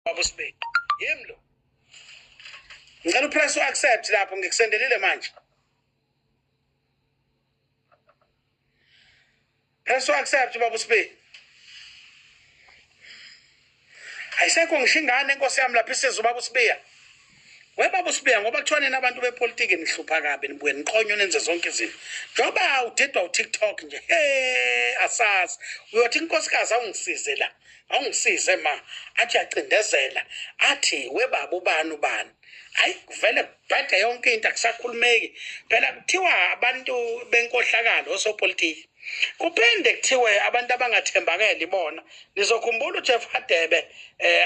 Baba uSibeki. Yimi lo. Ngicela upress u-accept lapho ngikusendelile manje. Press u-accept baba uSibeki. Ayisekho ngisho ingane enkosi yami lapha isizwe ubaba uSibiya. Webaba uSibiya ngoba kuthiwa nina abantu bepolitiki nihlupha kabi nibuye niqonywe nenze zonke izinto. Njengoba udidwa uTikTok nje, he asazi. Uyothi inkosikazi awungisize la. Awungisize ma. Athi uyacindezela. Athi webaba ubani ubani. Hayi kuvele kubhede yonke into akusakhulumeki. Phela kuthiwa abantu benkohlakalo osopolitiki. Kuphinde kuthiwe abantu abangathembakele ibona. Nizokhumbula uJeff Hadebe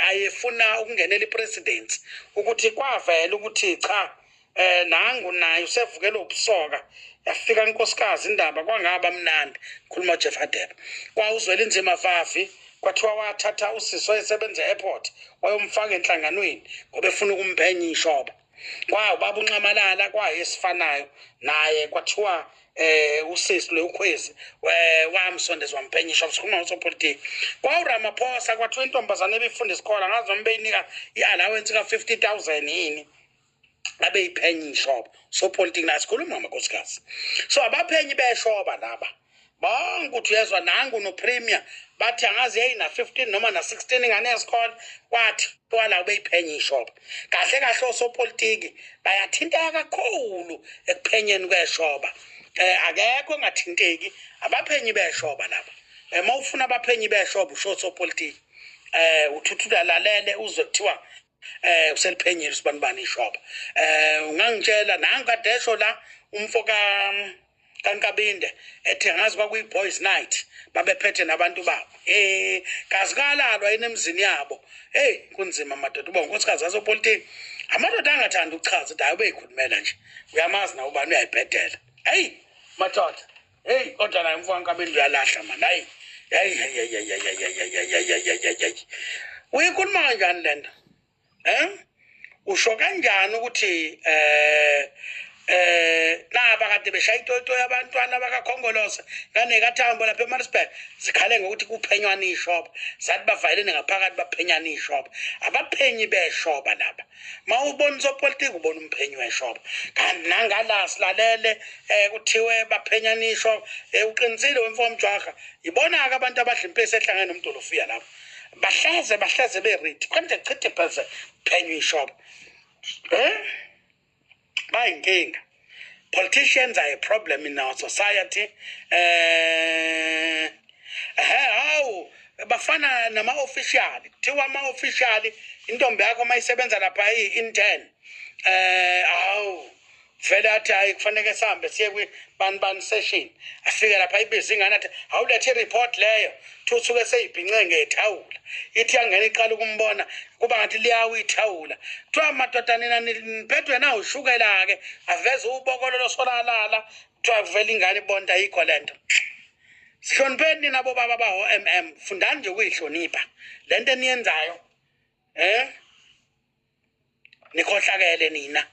ayefuna ukungenela ipresidency ukuthi kwavela ukuthi cha nangu naye usevukele ubusoka yafika inkosikazi indaba kwangaba mnandi khuluma uJeff Hadebe kwawuzwela inzima vavi kwathiwa wathatha usisi oyesebenza e-airport wayomfaka enhlanganweni ngoba efuna ukumphenya ishoba kwawo baba unxamalala kwaye esifanayo naye kwathiwa usisi lo ukhwezi wamsondeza wamphenya ishoba sikhuluma ngosopolitiki kwawu Ramaphosa kwathiwa intombazane ebifunda isikole angazi noma beyinika i-allowance ka-50 000 yini abeyiphenya ishoba sopolitiki naye sikhuluma ngamakhosikazi so abaphenyi beshoba laba bonke uthi uyezwa nangu nopremier bathi angazi yeyi na-15 noma na-16 ingane yesikole kwathi wala ubeyiphenya ishoba kahle kahle osopolitiki bayathinteka kakhulu ekuphenyeni kweshoba akekho ongathinteki abaphenyi beshoba laba uma ufuna abaphenyi beshoba usho osopolitiki uthuthuka lalele uzwe kuthiwa useliphenyile usibanibani ishoba ungangitshela nangu kade esho la umfo ka kaNkabinde ethi ngazi kwakuyi-boys night babephethe nabantu babo kazi kalalwa yini emzini yabo. Hey kunzima madoda uba unkosikazi wasopolitiki amadoda angathanda ukuchaza ukuthi hayi ubeyikhulumela nje uyamazi na ubani uyayibhedela. Heyi madoda heyi kodwa naye umfo kaNkabinde uyalahla mani. Hayi hayi hayi hayi hayi hayi hayi hayi hayi hayi hayi uyikhuluma kanjani lento usho kanjani ukuthi naba kade beshaya itoyitoyi abantwana bakakhongolose kanekathambo lapha eMaritzburg zikhale ngokuthi kuphenywana ishoba zathi bavayelene ngaphakathi baphenyana ishoba abaphenyi beshoba laba ma ubona usopolitiki ubona umphenyi weshoba kanti nangala silalele kuthiwe baphenyana ishoba uqinisile wemfo womjwaha ibona-ke abantu abadla impesi ehlangene nomdolofiya lapho bahleze bahleze be-ready konje chithe pheze phenywa ishoba bayinkinga. Politicians are a problem in our society. Hawu bafana nama-official kuthiwa ama-official intombi yakho uma isebenza lapha iyi-intern hawu vele athi hayi kufanele sihambe siye kwi-bani bani session afike lapha ibize ingane athi awulethe i-report leyo thi usuke seyibhince ngethawula ithi yangena iqala ukumbona kuba ngathi liyawa ithawula kuthiwa madoda nina niphethwe na ushukela-ke aveze ubokolo losolalala kuthiwa kuvela ingane ibonta ayikho le nto. Sihlonipheni nina bobaba baho-mm fundani nje ukuyihlonipha le nto eniyenzayo nikhohlakele nina.